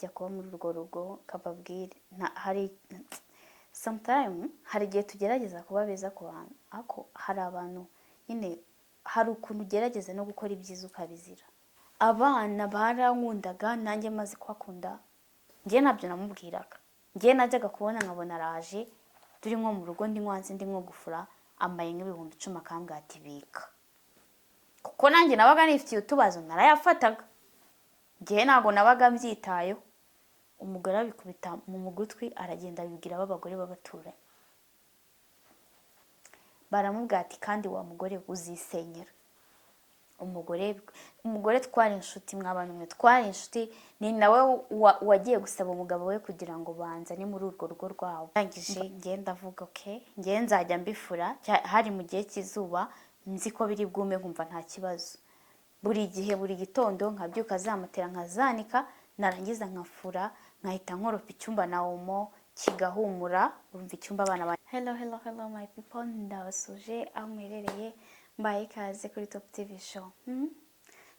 Njya kuba muri urwo rugo, kababwire, hari sometime, hari igihe tugerageza kuba beza ku bantu, ariko hari abantu nyine, hari ukuntu ugerageza no gukora ibyiza ukabizira. Abana barankundaga, nanjye maze kubakunda. Njye ntabyo namubwiraga. Njye najyaga kubona nkabona araje, turi nko mu rugo, ndi nko ndi nko gufura, ambaye nk'10,000, akambwira ati: "Bika," kuko nanjye nabaga nifitiye utubazo, narayafataga. Njye ntabwo nabaga mbyitayeho. Umugore abikubita mu gutwi, aragenda abibwira abagore b'abaturanyi, baramubwira ati: "Kandi wa mugore uzisenyera." Umugore twari inshuti, mw'abantu mwe, twari inshuti. Ni nawe wagiye gusaba umugabo we kugira ngo banzane muri urwo rugo rwabo. Ndangije ngenda ndavuga: "Okay, ngewe nzajya mbifura." Hari mu gihe cy'izuba, nzi ko biri bwume, nkumva nta kibazo. Buri gihe, buri gitondo nkabyuka zamatera nkazanika, narangiza nkafura, nkahita nkoropa icyumba na Omo, kigahumura. Urumva icyumba abana ba. Hello, hello, hello my people, ndabasuje aho muherereye, mbaye ikaze kuri Top TV Show.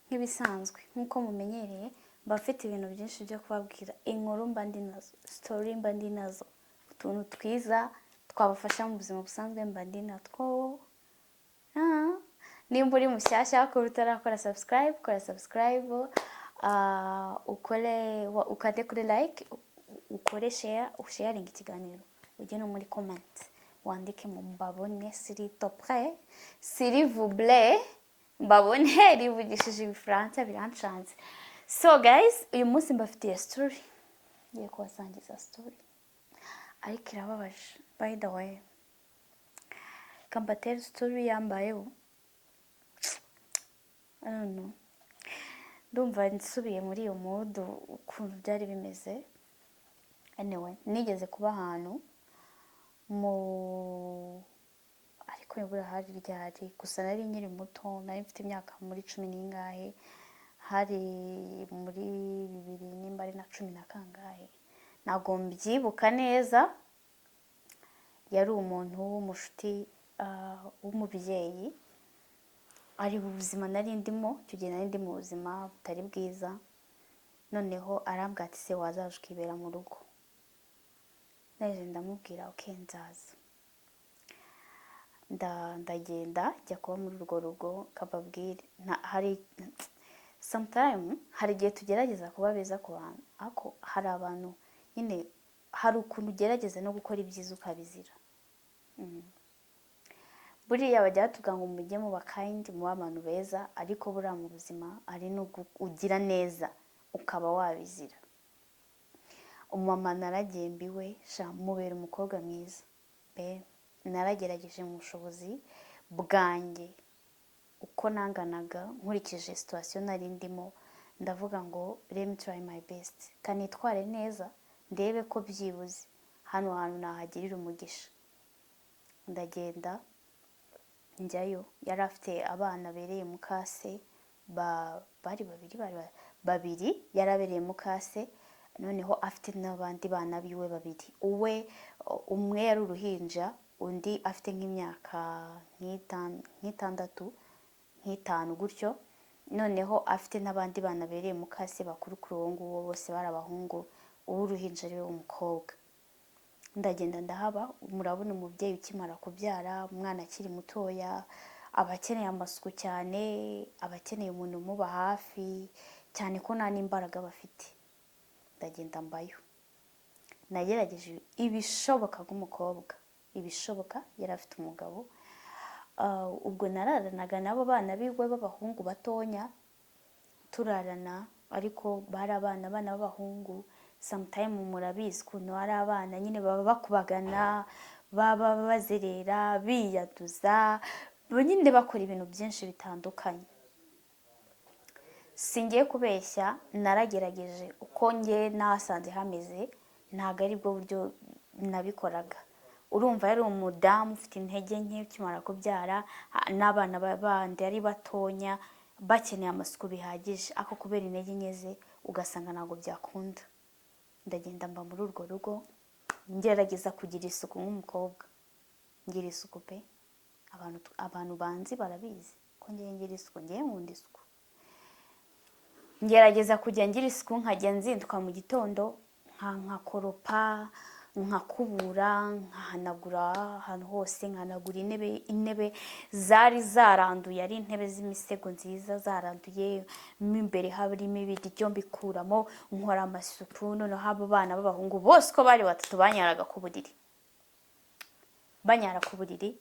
Nk'ibisanzwe, nk'uko mumenyereye, mba mfite ibintu byinshi byo kubabwira, inkuru mba ndi nazo, story mba ndi nazo, utuntu twiza twabafasha mu buzima busanzwe mba ndi natwo. Nimba uri mushyashya kuba utarakora subscribe, kora subscribe, ukore ukande kuri like, ukore share, usharinga ikiganiro, ujye no muri comment wandike mu mbabone, s'il te plaît, s'il vous plaît, mbabone. Rivugishije Ibifaransa birancanze. So guys, uyu munsi mbafitiye story, ngiye kubasangiza story, ariko irababaje. By the way, kambatere story yambayeho. I don't know. Ndumva nsubiye muri iyo mood ukuntu byari bimeze. Anyway, nigeze kuba ahantu mu, ariko nibura hari ryari, gusa nari nkiri muto, nari mfite imyaka muri cumi n'ingahe, hari muri bibiri nimba ari na cumi na kangahe, ntabwo mbyibuka neza. Yari umuntu w'umushuti, w'umubyeyi, ari ubuzima nari ndimo icyo gihe, nari ndi mu buzima butari bwiza. Noneho arambwira ati: "Se wazaje ukibera mu rugo?" Naje ndamubwira: "Ok, nzaza." Ndagenda njya kuba muri urwo rugo. Kababwire, hari sometime, hari igihe tugerageza kuba beza ku bantu, ariko hari abantu nyine, hari ukuntu ugerageza no gukora ibyiza ukabizira. Buriya bajya batubwira ngo mujye muba kind, muba abantu beza, ariko buriya mu buzima hari n'ubwo ugira neza ukaba wabizira. Umumama naragiye mbiwe sha, mubera umukobwa mwiza pe. Naragerageje mu bushobozi bwanjye uko nanganaga, nkurikije situation nari ndimo. Ndavuga ngo: "Let me try my best, kanitware neza, ndebe ko byibuze hano hantu nahagirira umugisha." Ndagenda njyayo. Yari afite abana abereye mukase, bari babiri, bari babiri yari abereye mukase. Noneho afite n'abandi bana biwe babiri, uwe umwe yari uruhinja, undi afite nk'imyaka nk'itandatu, nk'itanu gutyo. Noneho afite n'abandi bana abereye mukase bakuru kuri uwo nguwo, bose bari abahungu, uw'uruhinja ari we w'umukobwa. Ndagenda ndahaba. Murabona umubyeyi ukimara kubyara umwana akiri mutoya aba akeneye amasuku cyane, aba akeneye umuntu umuba hafi cyane, ko nta n'imbaraga bafite. Ndagenda mbayo, nagerageje ibishoboka nk'umukobwa, ibishoboka. Yari afite umugabo. Ubwo nararanaga n'abo bana biwe b'abahungu batonya, turarana, ariko bari abana b'abahungu. Sometime murabizi ukuntu ari abana nyine, baba bakubagana, baba bazerera, biyaduza nyine, bakora ibintu byinshi bitandukanye. Singiye kubeshya, naragerageje. Uko nge nahasanze hameze, ntabwo ari bwo buryo nabikoraga. Urumva yari umudamu ufite intege nke, ukimara kubyara, n'abana bandi ari batonya, bakeneye amasuku bihagije, ariko kubera intege nke ze ugasanga ntabwo byakunda. Ndagenda mba muri urwo rugo, ngerageza kugira isuku nk'umukobwa, ngira isuku pe. Abantu banzi barabizi ko ngiye ngira isuku, ngiye nkunda isuku. Ngerageza kujya ngira isuku, nkajya nzinduka mu gitondo, nkakoropa, nkakubura, nkahanagura ahantu hose, nkahanagura intebe. Intebe zari zaranduye, ari intebe z'imisego nziza zaranduye, mo imbere harimo ibiryo, mbikuramo, nkora amasuku. Noneho abo bana b'abahungu bose uko bari batatu banyaraga ku buriri, banyara ku buriri.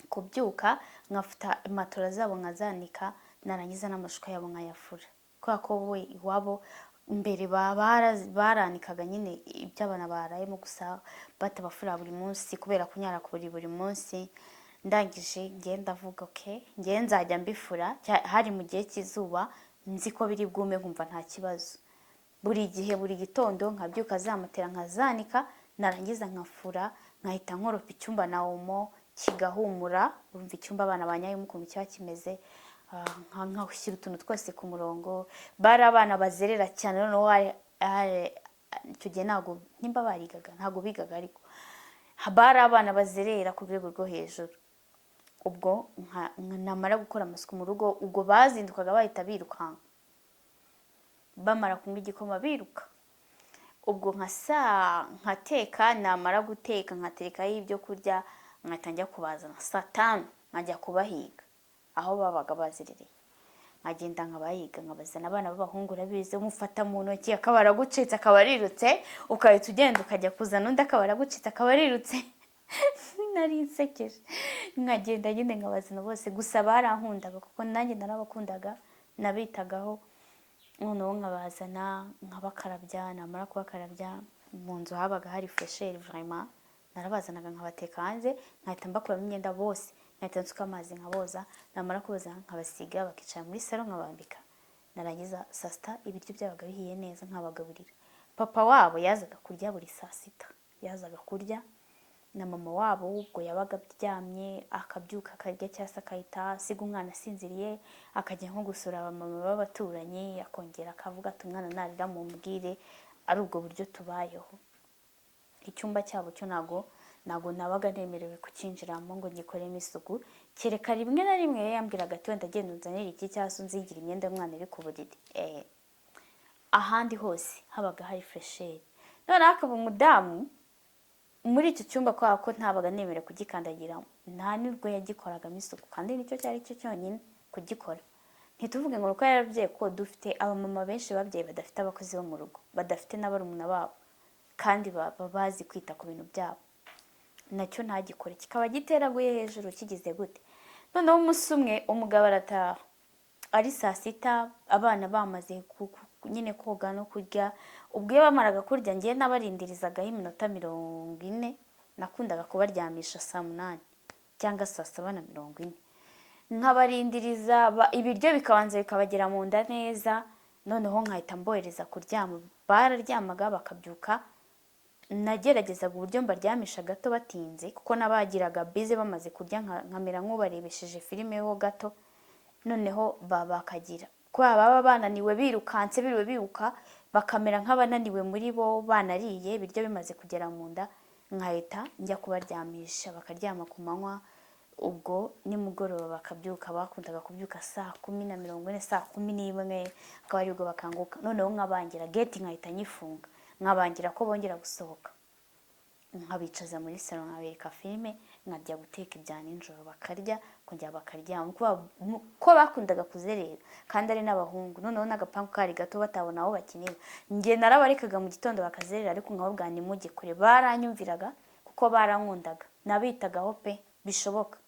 Kubyuka nkafata matora zabo nkazanika, narangiza n'amashuka yabo nkayafura, kubera ko we iwabo mbere baranikaga nyine ibyo abana barayemo gusa, batabafura buri munsi kubera kunyara ku buriri buri munsi. Ndangije ngiye ndavuga: "Okay, ngiye nzajya mbifura." Hari mu gihe cy'izuba, nzi ko biri bwume, nkumva nta kibazo. Buri gihe, buri gitondo nkabyuka, zamatera nkazanika, narangiza nkafura, nkahita nkoropa icyumba na Omo kigahumura. Urumva icyumba abana banyayemo ukuntu kiba kimeze. Nkashyira utuntu twose ku murongo. Bari abana bazerera cyane. Noneho icyo gihe ntabwo nimba barigaga, ntabwo bigaga, ariko bari abana bazerera ku rwego rwo hejuru. Ubwo namara gukora amasuku mu rugo, ubwo bazindukaga bahita birukanka, bamara kunywa igikoma biruka. Ubwo nka saa nkateka, namara guteka nkaterekaho ibyo kurya, nkahita njya kubazana saa 5, nkajya kubahiga aho babaga bazerereye, nkagenda nkabahiga, nkabazana. Abana b'abahungu urabizi, umufata mu ntoki akaba aragucitse, akaba arirutse, ugahita ugenda ukajya kuzana undi, akaba aragucitse, akaba arirutse. Nari nsekeje. Nkagenda nyine nkabazana bose. Gusa barankundaga kuko nanjye narabakundaga, nabitagaho. Noneho nkabazana, nkabakarabya, namara kubakarabya, mu nzu habaga hari fraîcheur vraiment. Narabazanaga nkabateka hanze, nkahita mbakuramo imyenda bose, nkahita nsuka amazi nkaboza, namara kuboza nkabasiga, bakicara muri salon, nkabambika. Narangiza saa 6 ibiryo byabaga bihiye neza, nkabagaburira. Papa wabo yazaga kurya buri saa 6, yazaga kurya na mama wabo. Ubwo yabaga aryamye, akabyuka akarya, cyangwa se akahita asiga umwana asinziriye, akajya nko gusura abamama b'abaturanyi, akongera akavuga ati: "Umwana narira mumubwire." Ari ubwo buryo tubayeho. Icyumba cyabo cyo ntabwo nabaga nemerewe kucyinjiramo ngo ngikoremo isuku, kereka rimwe na rimwe yambwiraga ati: "Wenda genda unzanire iki, cyangwa se unzigire imyenda y'umwana iri ku buriri." Ahandi hose habaga hari fraîcheur. Noneho akaba umudamu muri icyo cyumba, kubera ko ntabaga nemerewe kugikandagira, nta nubwo yagikoragamo isuku, kandi nicyo cyari cyo cyonyine kugikora. Ntituvuge ngo uko yarabyaye, ko dufite abamama benshi babyaye badafite abakozi bo mu rugo, badafite na barumuna babo, kandi baba bazi kwita ku bintu byabo. Nacyo ntagikore, kikaba giteraguye hejuru, kigize gute. Noneho umunsi umwe umugabo arataha ari saa 6, abana bamaze nyine koga no kurya. Ubwo iyo bamaraga kurya, ngewe nabarindirizagaho iminota 40. Nakundaga kubaryamisha saa 8 cyangwa saa 7:40, nkabarindiriza ibiryo bikabanza bikabagera mu nda neza, noneho nkahita mbohereza kuryama. Bararyamaga bakabyuka. Nageragezaga uburyo mbaryamisha gato batinze, kuko n'abagiraga bize bamaze kurya, nkamera nk'ubarebesheje filime ho gato, noneho bakagira kubera baba bananiwe, birukanse, biriwe biruka, bakamera nk'abananiwe muri bo, banariye, ibiryo bimaze kugera mu nda, nkahita njya kubaryamisha, bakaryama ku manywa. Ubwo nimugoroba bakabyuka. Bakundaga kubyuka saa 10:40, saa 11 akaba aribwo bakanguka. Noneho nkabangira gate, nkahita nyifunga, nkabangira ko bongera gusohoka, nkabicaza muri salon, nkabereka filime, nkajya guteka ibya nijoro, bakarya, kongera bakaryama. Ko bakundaga kuzerera kandi ari n'abahungu, noneho n'agapangu kari gato, batabona aho bakinira. Njye narabarekaga mu gitondo bakazerera, ariko nkababwira: "Nimujye kure." Baranyumviraga kuko barankundaga, nabitagaho pe bishoboka,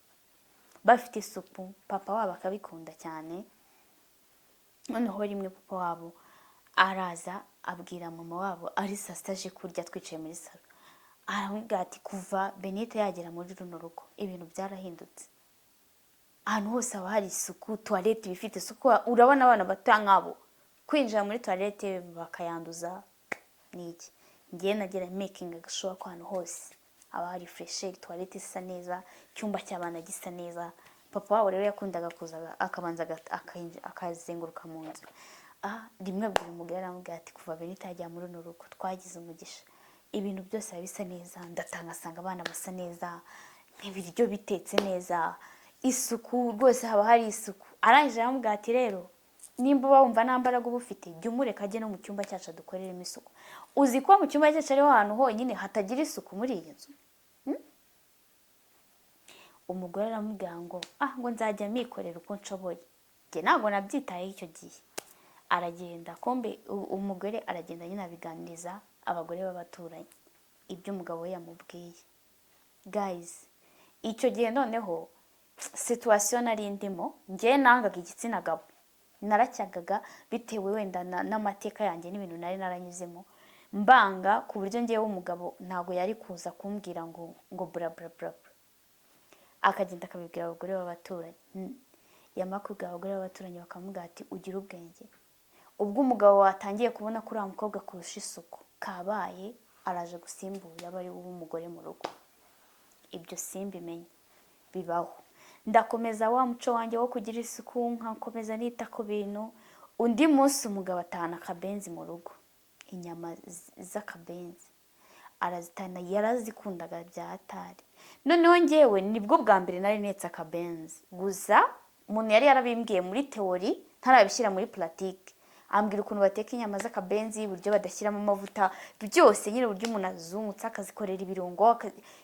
bafite isuku, papa wabo akabikunda cyane. Noneho rimwe papa wabo araza abwira mama wabo ari saa 6 aje kurya, twicaye muri salon, aramubwira ati: "Kuva Benita yagera muri runo rugo, ibintu byarahindutse. Ahantu hose haba hari isuku, toilette iba ifite isuku." Urabona abana bato nk'abo kwinjira muri toilette bakayanduza ni iki? Ngiye nagira making sure ko ahantu hose haba hari fraîcheur, toilette isa neza, icyumba cy'abana gisa neza. Papa wabo rero yakundaga kuza akabanza akazenguruka mu nzu. Rimwe abwira umugore, aramubwira ati: "Kuva Benita yajya muri runo rugo, twagize umugisha. Ibintu byose biba bisa neza. Ndatanga asanga abana basa neza, nk'ibiryo bitetse neza, isuku rwose, haba hari isuku." Arangije aramubwira ati: "Rero Nimba uba wumva nta mbaraga uba ufite, jya umureka ajye no mu cyumba cyacu adukoreremo isuku. Uzi ko mu cyumba cyacu ariho hantu honyine hatagira isuku muri iyi nzu? Umugore aramubwira ngo ah, ngo nzajya mikorera uko nshoboye. Njye ntabwo nabyitayeho icyo gihe. Aragenda, kumbe umugore aragenda nyine abiganiriza abagore b'abaturanyi ibyo umugabo we yamubwiye. Guys, icyo gihe noneho situation nari ndimo, njye nangaga igitsina gabo, naracyangaga bitewe wenda n'amateka yanjye n'ibintu nari naranyuzemo, mbanga ku buryo ngewe umugabo ntabwo yari kuza kumbwira ngo bla bla bla bla, akagenda akabibwira abagore b'abaturanyi. Yamara kubwira abagore b'abaturanyi, bakamubwira ati: "Ugire ubwenge, ubwo umugabo watangiye kubona ko uriya mukobwa kurusha isuku, kabaye araje gusimbura aba ari we umugore mu rugo." Ibyo simbimenye bibaho. Ndakomeza wa muco wanjye wo kugira isuku, nkakomeza nita ku bintu. Undi munsi umugabo atahana akabenzi mu rugo, inyama z'akabenzi arazitana, yarazikundaga bya hatari. Noneho ngewe nibwo bwa mbere nari ntetse akabenzi. Gusa umuntu yari yarabimbwiye muri théorie, ntarabishyira muri pratique. Ambwira ukuntu bateka inyama z'akabenzi, uburyo badashyiramo amavuta, byose nyine, uburyo umuntu azumutsa, akazikorera ibirungo,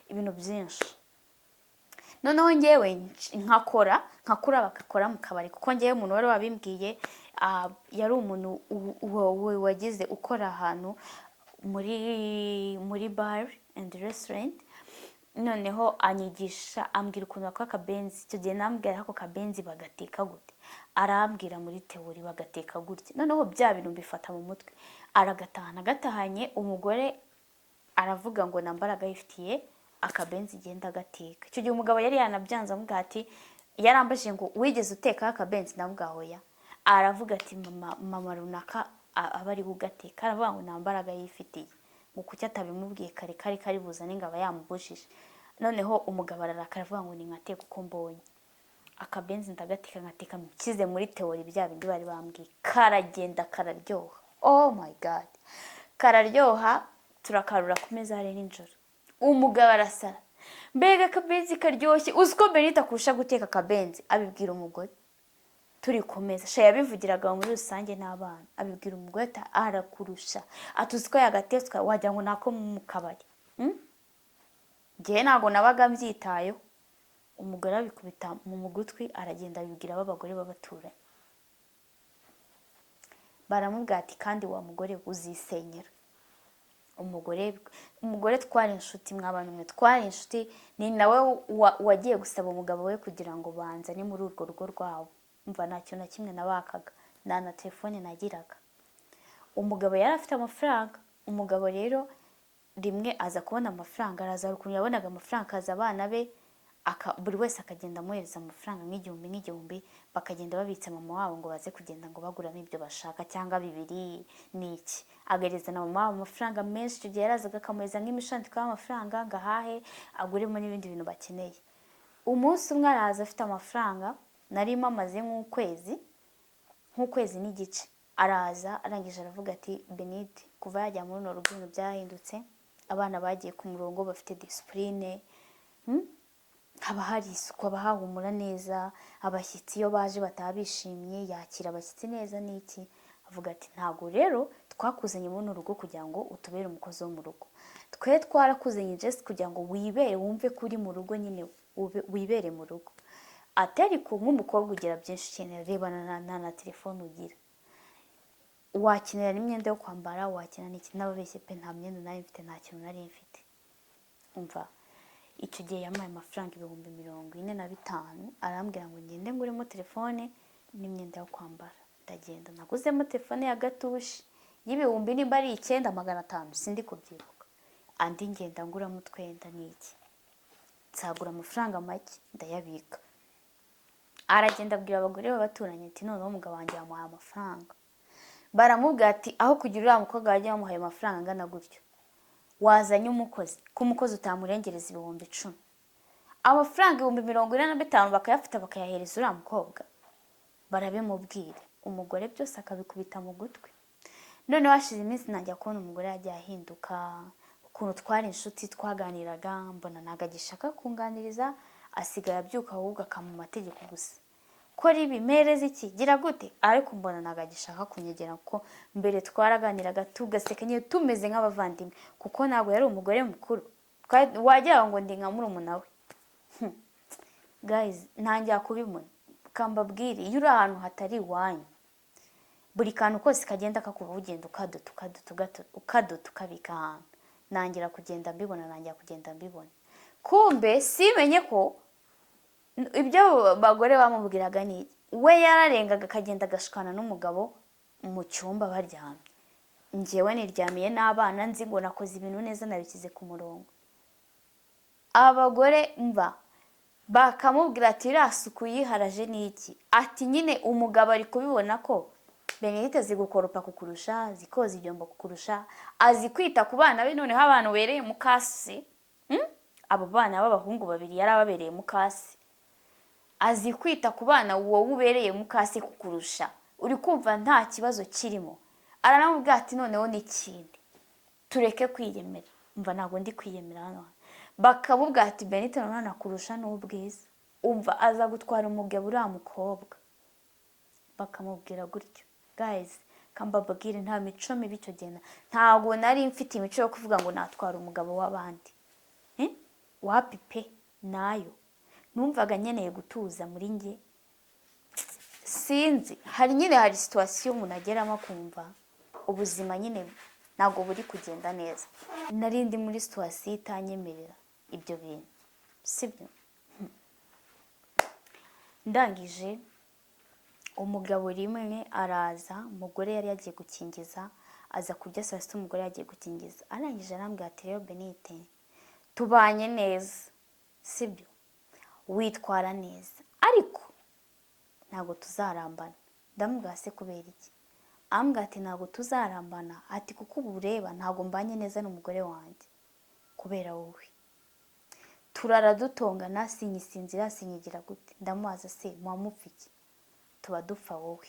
ibintu byinshi. Noneho ngewe nkakora nkakura bagakora mu kabari, kuko ngewe umuntu wari wabimbwiye yari umuntu wagize ukora ahantu muri bar and restaurant. Noneho anyigisha, ambwira ukuntu bakora akabenzi. Icyo gihe nambwira ako kabenzi bagateka gute, arambwira muri théorie bagateka gutya. Noneho bya bintu mbifata mu mutwe. Aragatahana, agatahanye umugore aravuga ngo nambaraga yifitiye akabenzi, igenda agateka. Icyo gihe umugabo yari yanabyanze, amubwira ati, yarambajije ngo: "Wigeze utekaho akabenzi?" Ndavuga: "Oya." Aravuga ati: "Mama, mama runaka aba ari kugateka." Aravuga ngo nta mbaraga yifitiye, ngo kuki atabimubwiye kare, kari kari buzane, ngo aba yamubujije. Noneho umugabo ararakara, aravuga ngo ni nkateka uko mbonye. Akabenzi ndagateka, ngateka nshyize muri théorie bya bindi bari bambwiye. Karagenda kararyoha, oh my God, kararyoha. Turakarura ku meza hari nijoro, umugabo arasara: "Mbega akabenzi karyoshye! Uzi ko Benita akurusha guteka akabenzi?" Abibwira umugore turi ku meza. Sha, yabivugiraga muri rusange n'abana. Abibwira umugore ati: "Arakurusha," ati: "Uzi ko yagatetswe wagira ngo nako mu kabari?" Njyewe ntabwo nabaga mbyitayeho. Umugore abikubita mu gutwi, aragenda abibwira b'abagore b'abaturanyi. Baramubwira ati: "Kandi wa mugore uzisenyera." Umugore twari inshuti, mw'abantu mwe, twari inshuti. Ni nawe wagiye gusaba umugabo we kugira ngo banzane muri urwo rugo rwabo. Mva, nta kintu na kimwe nabakaga, nta na telefone nagiraga. Umugabo yari afite amafaranga. Umugabo rero rimwe aza kubona amafaranga, araza, hari ukuntu yabonaga amafaranga, akaza abana be buri wese akagenda amuhereza amafaranga nk'igihumbi nk'igihumbi, bakagenda babitsa mama wabo ngo baze kugenda ngo baguramo ibyo bashaka cyangwa bibiri n'iki. Agahereza na mama wabo amafaranga menshi. Icyo gihe yarazaga akamuhereza nk'imishandiko y'amafaranga ngo ahahe, aguremo n'ibindi bintu bakeneye. Umunsi umwe araza afite amafaranga, narimo amaze nk'ukwezi n'igice. Araza, arangije aravuga ati: "Benite kuva yajya muri runo rugo ibintu byahindutse, abana bagiye ku murongo, bafite discipline, Haba hari isuku, haba hahumura neza, abashyitsi iyo baje bataha bishimye, yakira abashyitsi neza." N'iki, avuga ati: "Ntabwo rero twakuzanye muri runo rugo kugira ngo utubere umukozi wo mu rugo. Twe twarakuzanye just kugira ngo wibere, wumve ko uri mu rugo nyine, wibere mu rugo." Ati: "Ariko nk'umukobwa ugira byinshi ukenera, reba na telefone ugira, wakenera n'imyenda yo kwambara, wakenera n'iki." N'ababeshye pe, nta myenda nari mfite, nta kintu nari mfite. Umva, icyo gihe yampaye amafaranga 45,000, arambwira ngo ngende nguremo telefone n'imyenda yo kwambara. Ndagenda, naguzemo telefone ya gatushi y'ibihumbi nimba ari 9,500, sindi kubyibuka. Andi ngenda nguramo utwenda n'iki, nsagura amafaranga make ndayabika. Aragenda abwira abagore b'abaturanyi ati: "Noneho umugabo wanjye yamuhaye amafaranga." Baramubwira ati: "Aho kugira uriya mukobwa wajya bamuhaye amafaranga angana gutyo, wazanye umukozi, ko umukozi utamurengereza 10,000, amafaranga 45,000 bakayafata bakayahereza uriya mukobwa?" Barabimubwira, umugore byose akabikubita mu gutwi. Noneho hashize iminsi ntangira kubona umugore yagiye ahinduka. Ukuntu twari inshuti, twaganiraga, mbona ntabwo agishaka kunganiriza, asigaye abyuka ahubwo akampa amategeko gusa. Kora ibi, mpereza iki, gira gute. Ariko mbona ntabwo agishaka kunyegera, kuko mbere twaraganiraga tugaseka nyine tumeze nk'abavandimwe, kuko ntabwo yari umugore mukuru. Wagira ngo ndi nka murumuna we. Guys, ntangira kubibona. Kambabwire, iyo uri ahantu hatari iwanyu, buri kantu kose kagenda kakuba, ugenda ukadota, ukadota, ukadota, ukadota, ukabika ahantu. Nangira kugenda mbibona, nangira kugenda mbibona. Kumbe simenye ko ibyo bagore bamubwiraga ni iki. We yararengaga akagenda agashukana n'umugabo mu cyumba baryamye, njyewe niryamiye n'abana, nzi ngo nakoze ibintu neza, nabishyize ku murongo. Abagore mba bakamubwira ati: "Iriya suku yiharaje ni iki?" Ati: "Nyine umugabo ari kubibona ko Benedite azi gukoropa kukurusha, azi koza ibyombo kukurusha, azi kwita ku bana be." Noneho abantu bereye mukase, Abo bana b'abahungu babiri yari ababereye mukase. Azi kwita ku bana wowe ubereye mukase kukurusha, uri kumva nta kibazo kirimo. Aranamubwira ati: "Noneho n'ikindi, tureke kwiyemera." Umva, ntabwo ndi kwiyemera hano. Bakamubwira ati: "Benite noneho anakurusha n'ubwiza, umva aza gutwara umugabo uriya mukobwa." Bakamubwira gutyo. Guys, kambabwire, nta mico mibi icyo gihe, ntabwo nari mfite imico yo kuvuga ngo natwara umugabo w'abandi. Eh? Wapi pe, nayo numvaga nkeneye gutuza muri njye. Sinzi, hari nyine, hari situation umuntu ageramo akumva ubuzima nyine ntabwo buri kugenda neza. Nari ndi muri situation itanyemerera ibyo bintu, sibyo? Ndangije, umugabo rimwe araza, umugore yari yagiye gukingiza, aza kurya saa sita, umugore yagiye gukingiza. Arangije arambwira ati: "Rero Benite, tubanye neza, sibyo? Witwara neza, ariko ntabwo tuzarambana." Ndamubwira: "Se kubera iki?" Ambwira ati: "Ntabwo tuzarambana," ati, "kuko ubu ureba ntabwo mbanye neza n'umugore wanjye kubera wowe. Turara dutongana, sinyisinzira, sinyigira gute." Ndamubaza: "Se muba mupfa iki?" "Tuba dupfa wowe."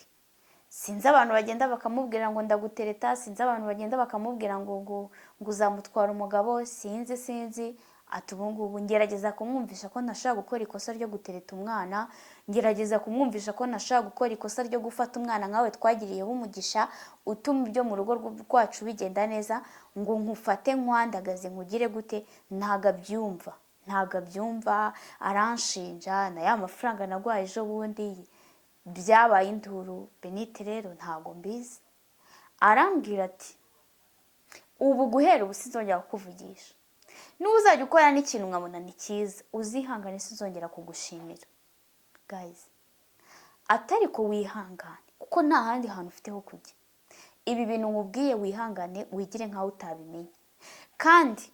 Sinzi abantu bagenda bakamubwira ngo ndagutereta, sinzi abantu bagenda bakamubwira ngo uzamutwara umugabo, sinzi, sinzi. Ati: "Ubu ngubu ngerageza kumwumvisha ko ntashobora gukora ikosa ryo gutereta umwana, ngerageza kumwumvisha ko ntashobora gukora ikosa ryo gufata umwana nkawe twagiriyeho umugisha utuma ibyo mu rugo rwacu bigenda neza, ngo nkufate nkwandagaze nkugire gute. Ntabwo abyumva, ntabwo abyumva, aranshinja na ya mafaranga naguhaye ejo bundi." Byabaye induru. Benite rero ntabwo mbizi. Arambwira ati: "Ubu guhera ubu sinzongera kukuvugisha. N'uzajya ukora n'ikintu nkabona ni cyiza, uzihangane, sinzongera kugushimira." Guys, atari ko wihangane, kuko nta handi hantu ufite ho kujya. Ibi bintu nkubwiye, wihangane, wigire nkaho utabimenye, kandi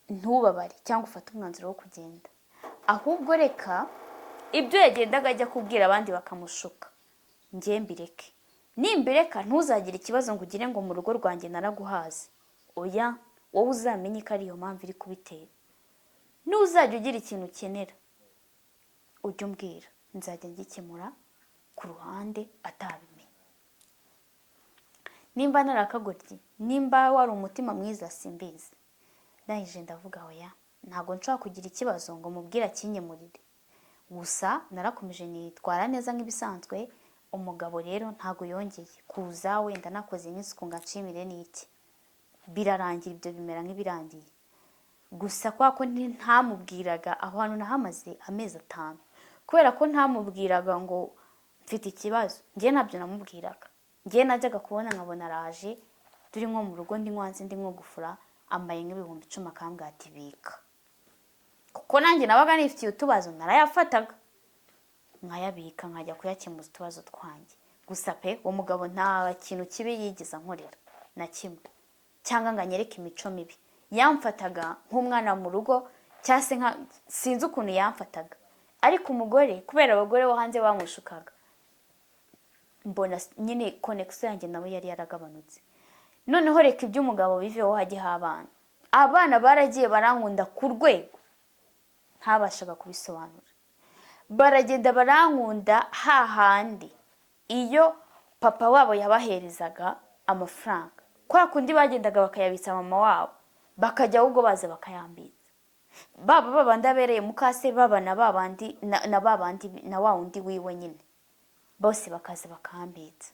ntubabare cyangwa ufate umwanzuro wo kugenda. Ahubwo reka ibyo yagendaga ajya kubwira abandi bakamushuka, njye mbireke. Nimbireka, ntuzagire ikibazo ngo ugire ngo mu rugo rwanjye naraguhaze. Oya, wowe uzamenye ko ari iyo mpamvu iri kubitera. Nuzajya ugira ikintu ukenera, ujye umbwira, nzajya ngikemura ku ruhande atabimenye. Nimba narakagoryi, nimba wari umutima mwiza, simbizi." Ndangije ndavuga: "Oya, ntabwo nshobora kugira ikibazo ngo mubwire akinyemurire." Gusa narakomeje nitwara neza nk'ibisanzwe. Umugabo rero ntabwo yongeye kuza wenda nakoze n'isuku ngo anshimire n'iki. Birarangira, ibyo bimera nk'ibirangiye. Gusa kwa ko ntamubwiraga, aho hantu nahamaze amezi 5, kubera ko ntamubwiraga ngo mfite ikibazo, njye ntabyo namubwiraga. Njye najyaga kubona nkabona araje, turi nko mu rugo, ndi nko ndi nko gufura, ambaye nk'10,000, akambwira ati: "Bika," kuko nanjye nabaga nifitiye utubazo. Narayafataga nkayabika, nkajya kuyakemuza utubazo twanjye. Gusa pe, uwo mugabo nta kintu kibi yigeze ankorera na kimwe, cyangwa ngo anyereke imico mibi. Yamfataga nk'umwana mu rugo, cyangwa se nka, sinzi ukuntu yamfataga. Ariko umugore, kubera abagore bo hanze bamushukaga, mbona nyine connexion yanjye nawe yari yaragabanutse. Noneho reka iby'umugabo biveho, hajyeho abana. Abana baragiye barankunda ku rwego ntabashaga kubisobanura. Baragenda barankunda hahandi iyo papa wabo yabaherezaga amafaranga, kwa kundi bagendaga bakayabitsa mama wabo, bakajya ahubwo baza bakayambitsa. Baba babandi abereye mukase, baba na babandi na babandi na wa wundi wiwe nyine, bose bakaza bakambitsa.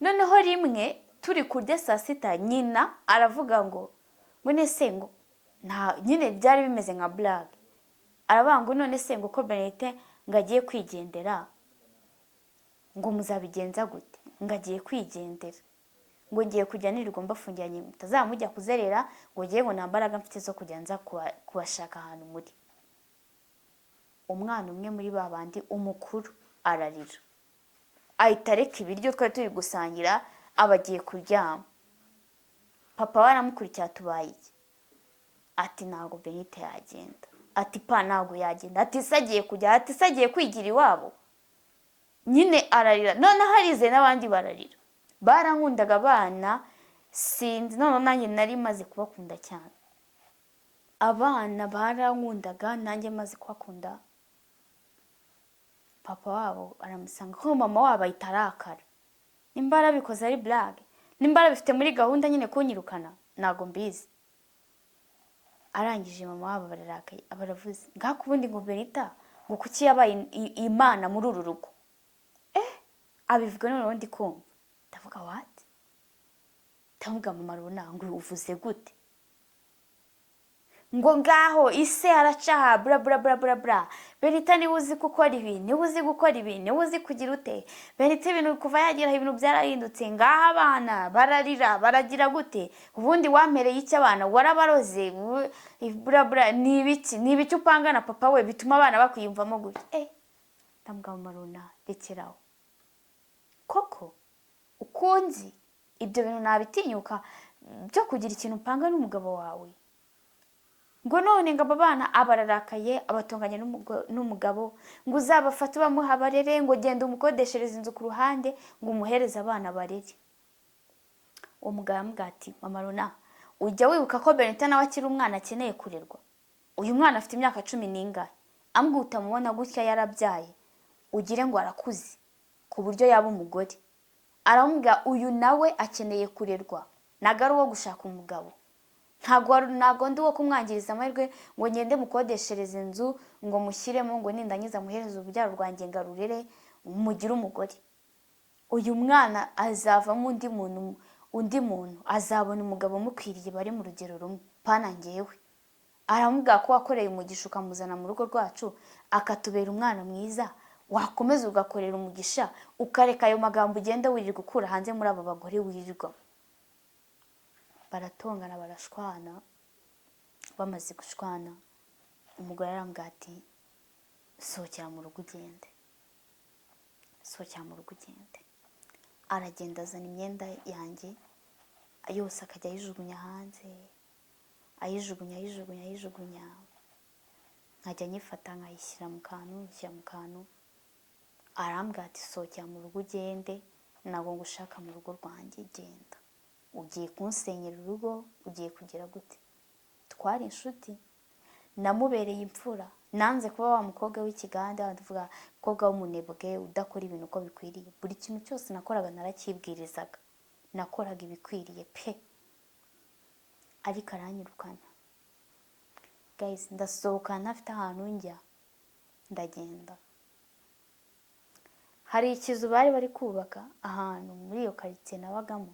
Noneho rimwe turi kurya saa sita, nyina aravuga ngo nese ngo nta nyine, byari bimeze nka blague, aravuga ngo none se ngo ko Benite ngo agiye kwigendera, ngo muzabigenza gute? Ngo agiye kwigendera, ngo ngiye kujya nirirwa mbafungiranye, mutazamujya kuzerera, ngo ngiye, ngo nta mbaraga mfite zo kujya nza kubashaka ahantu muri. Umwana umwe muri ba bandi umukuru ararira, ahita areka ibiryo twari turi gusangira, aba agiye kuryama. Papa we aramukurikiye, tubaye iki? Ati ntabwo Benite yagenda. Ati pa, ntabwo yagenda. Ati se agiye kujya? Ati se agiye kwigira iwabo nyine? Ararira, noneho arize n'abandi bararira. Barankundaga abana, sinzi, noneho nanjye nari maze kubakunda cyane. Abana barankundaga, nanjye maze kubakunda. Papa wabo aramusanga, ko mama wabo ahita arakara. Nimba yarabikoze ari blague, nimba yarabifite muri gahunda nyine kunyirukana, ntabwo mbizi. Arangije mama wabo bararakaye, baravuze ngako ubundi ngo Benita ngo kuki yabaye imana muri uru rugo? Abivuga noneho ndi kumva, ndavuga what? Ndavuga mama runa, ngo uvuze gute? Ngo ngaho ise aracaha, bla bla bla bla bla. Benita niwe uzi gukora ibi, niwe uzi gukora ibi, niwe uzi kugira ute. Benita ibintu kuva yagira, ibintu byarahindutse. Ngaho abana bararira, baragira gute? Ubundi wampereye icyo? Abana warabaroze, bla bla. Ni ibiki, ni ibiki upanga na papa we bituma abana bakwiyumvamo gutya? Ndambwira mama runa, rekeraho koko, ukunzi ibyo bintu nabitinyuka byo kugira ikintu upanga n'umugabo wawe. Ngo none ngo aba bana, abararakaye, abatonganye n'umugabo, ngo uzabafate ubamuha barere, ngo genda umukodeshereze inzu ku ruhande, ngo umuhereze abana barere. Uwo mugabo aramubwira ati mama runa, ujya wibuka ko Benita nawe akiri umwana, akeneye kurerwa? Uyu mwana afite imyaka cumi n'ingahe? Ambwira utamubona gutya yarabyaye ugire ngo arakuze ku buryo yaba umugore. Aramubwira uyu nawe akeneye kurerwa, ntabwo ari uwo gushaka umugabo. Ntabwo ndi uwo kumwangiriza amahirwe ngo ngende mukodeshereze inzu, ngo mushyiremo, ngo nindangiza muhereze urubyaro rwanjye ngo arurere, mugire umugore. Uyu mwana azavamo undi muntu, undi muntu azabona umugabo umukwiriye, bari mu rugero rumwe, pana ngewe. Aramubwira ko wakoreye umugisha ukamuzana mu rugo rwacu, akatubera umwana mwiza, wakomeza ugakorera umugisha, ukareka ayo magambo ugenda wirirwa ukura hanze muri aba bagore wirirwa. Baratongana, barashwana. Bamaze gushwana, umugore arambwira ati sohokera mu rugo ugende, sohokera mu rugo ugende. Aragenda, azana imyenda yanjye yose, akajya ayijugunya hanze, ayijugunya, ayijugunya, ayijugunya, nkajya nyifata nkayishyira mu kantu, nshyira mu kantu. Arambwira ati sohokera mu rugo ugende, ntabwo ngushaka mu rugo rwanjye, genda, ugiye kunsenyera urugo, ugiye kugira gute? Twari inshuti, namubereye imfura, nanze kuba wa mukobwa w'ikiganda, ndavuga umukobwa w'umunebwe udakora ibintu uko bikwiriye. Buri kintu cyose nakoraga naracyibwirizaga, nakoraga ibikwiriye pe. Ariko aranyirukana guys, ndasohoka ntafite ahantu njya, ndagenda. Hari ikizu bari bari kubaka ahantu muri iyo karitsiye nabagamo.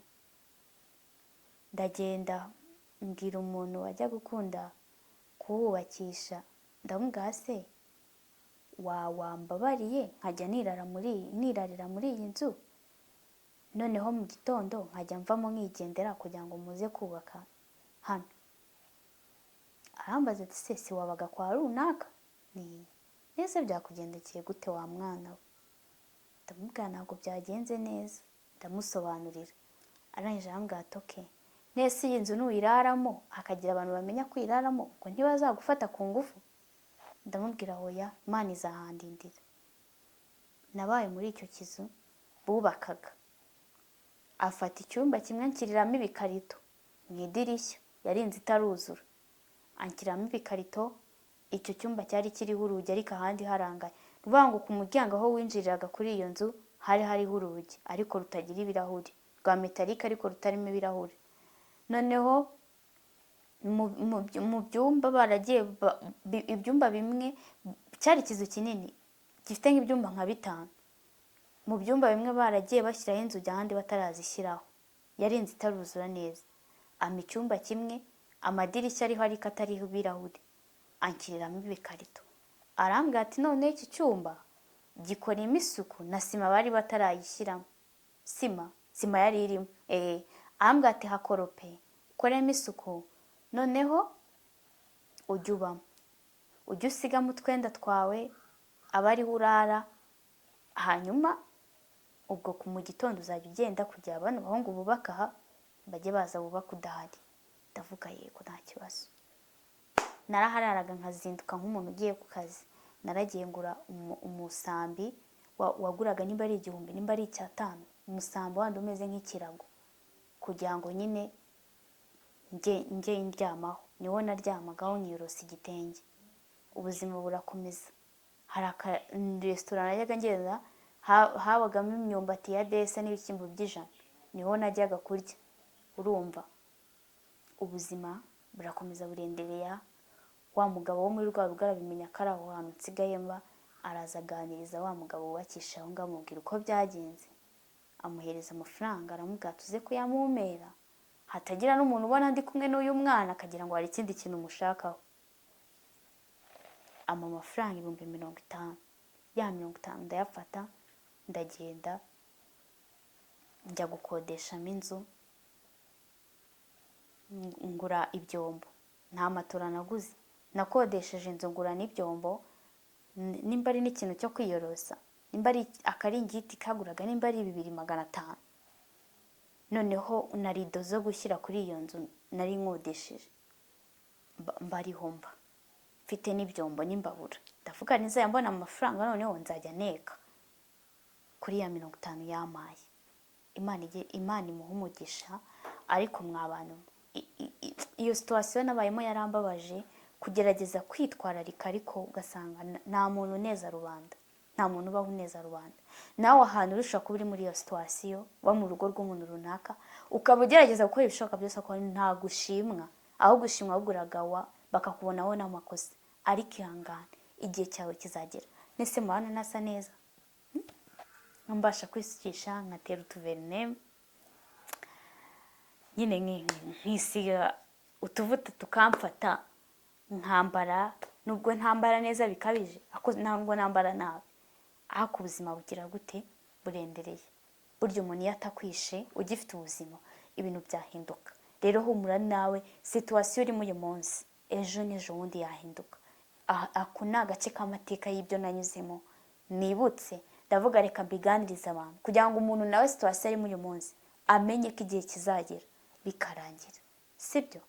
Ndagenda mbwira umuntu wajya gukunda kuwubakisha, ndamubwira se wambabariye nkajya nirara muri nirarira muri iyi nzu, noneho mu gitondo nkajya mvamo nkigendera kugira ngo muze kubaka hano. Arambaza ati se si wabaga kwa runaka? Ni nese byakugendekeye gute wa mwana we? Ndamubwira ntabwo byagenze neza, ndamusobanurira. Arangije arambwira ati okay, nese iyi nzu nuyiraramo hakagira abantu bamenya ko uyiraramo, ubwo ntibazagufata ku ngufu? Ndamubwira oya, Imana izahandindira. Nabaye muri icyo kizu bubakaga, afata icyumba kimwe anshyiriramo ibikarito mu idirishya, yari inzu itaruzura, anshyiramo ibikarito. Icyo cyumba cyari kiriho urugi ariko ahandi harangaye. Ni ukuvuga ngo ku muryango aho winjiriraga kuri iyo nzu hari hariho urugi ariko rutagira ibirahuri, rwa métallique ariko rutarimo ibirahuri. Noneho Mu byumba baragiye ibyumba bimwe, cyari ikizu kinini gifite nk'ibyumba nka bitanu. Mu byumba bimwe baragiye bashyiraho inzugi, ahandi batarazishyiraho. Yari inzu itaruzura neza. Ampa icyumba kimwe, amadirishya ariho ariko atariho ibirahuri, anshyiriramo ibikarito. Arambwira ati: "Noneho iki cyumba gikoremo isuku." Na sima bari batarayishyiramo, sima yari irimo. Arambwira ati: "Hakorope, ukoremo isuku, noneho ujye ubamo, ujye usigamo utwenda twawe, aba ariho urara. Hanyuma ubwo mu gitondo uzajya ugenda kugira bano bahungu bubaka aha bajye baza bubaka udahari." Ndavuga: "Yego, nta kibazo." Narahararaga, nkazinduka nk'umuntu ugiye ku kazi. Naragiye ngura umusambi waguraga nimba ari 1000, nimba ari 5,000, umusambi wandi umeze nk'ikirago, kugira ngo nyine njye ndyamaho. Niwo naryamagaho, nkiyorosa igitenge. Ubuzima burakomeza. Hari aka resitora najyaga ngenda, habagamo imyumbati ya desa n'ibishyimbo by'100, niho najyaga kurya. Urumva, ubuzima burakomeza, burendereya. Wa mugabo wo muri rwa rugo arabimenya ko ari aho hantu nsigaye mba. Araza aganiriza wa mugabo wubakisha aho ngaho, amubwira uko byagenze, amuhereza amafaranga, aramubwira: "Tuze kuyamumera, hatagira n'umuntu ubona ndi kumwe n'uyu mwana akagira ngo hari ikindi kintu mushakaho." Ampa amafaranga 50,000. Ya 50 ndayafata, ndagenda njya gukodeshamo inzu, ngura ibyombo. Nta matora naguze, nakodesheje inzu, ngura n'ibyombo, nimba ari n'ikintu cyo kwiyorosa, nimba ari akaringiti kaguraga nimba ari 2,500, noneho na rido zo gushyira kuri iyo nzu nari nkodesheje. Mbariho mba mfite n'ibyombo n'imbabura. Ndavuga: "Nizajya mbona amafaranga, noneho nzajya nteka kuri ya 50 yampaye." Imana imuha umugisha. Ariko mwa bantu, iyo situation nabayemo yarambabaje, kugerageza kwitwararika ariko ugasanga nta muntu uneza rubanda, nta muntu ubaho uneza rubanda. Nawe ahantu ushobora kuba uri muri iyo situation, uba mu rugo rw'umuntu runaka, ukaba ugerageza gukora ibishoboka byose ariko nta gushimwa, aho gushimwa ahubwo uragawa, bakakubonaho n'amakosa. Ariko ihangane, igihe cyawe kizagera. Nese mubana nasa neza, mbasha kwisukisha, nkatera utuverine nyine, nkisiga utuvuta tukamfata, nkambara, nubwo ntambara neza bikabije ariko ntabwo nambara nabi. Ariko ubuzima bugira gute? Burendereye. Burya umuntu iyo atakwishe, ugifite ubuzima, ibintu byahinduka. Rero humura nawe, situation urimo uyu munsi, ejo n'ejo bundi yahinduka. Ako ni agace k'amateka y'ibyo nanyuzemo nibutse, ndavuga: "Reka mbiganirize abantu," kugira ngo umuntu nawe situation arimo uyu munsi amenye ko igihe kizagera bikarangira. Sibyo?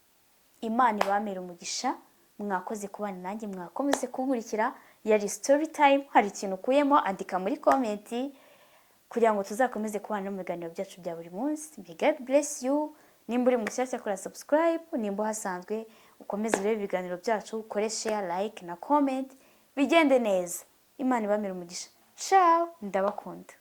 Imana ibamere umugisha. Mwakoze kubana nanjye, mwakomeze kunkurikira. Yari story time. Hari ikintu ukuyemo? Andika muri comment kugira ngo tuzakomeze kubana no mu biganiro byacu bya buri munsi. May God bless you. Nimba uri mushyashya, kora subscribe. Nimba uhasanzwe, ukomeze urebe ibiganiro byacu, ukore share, like na comment, bigende neza. Imana ibamere umugisha. Ciao, ndabakunda.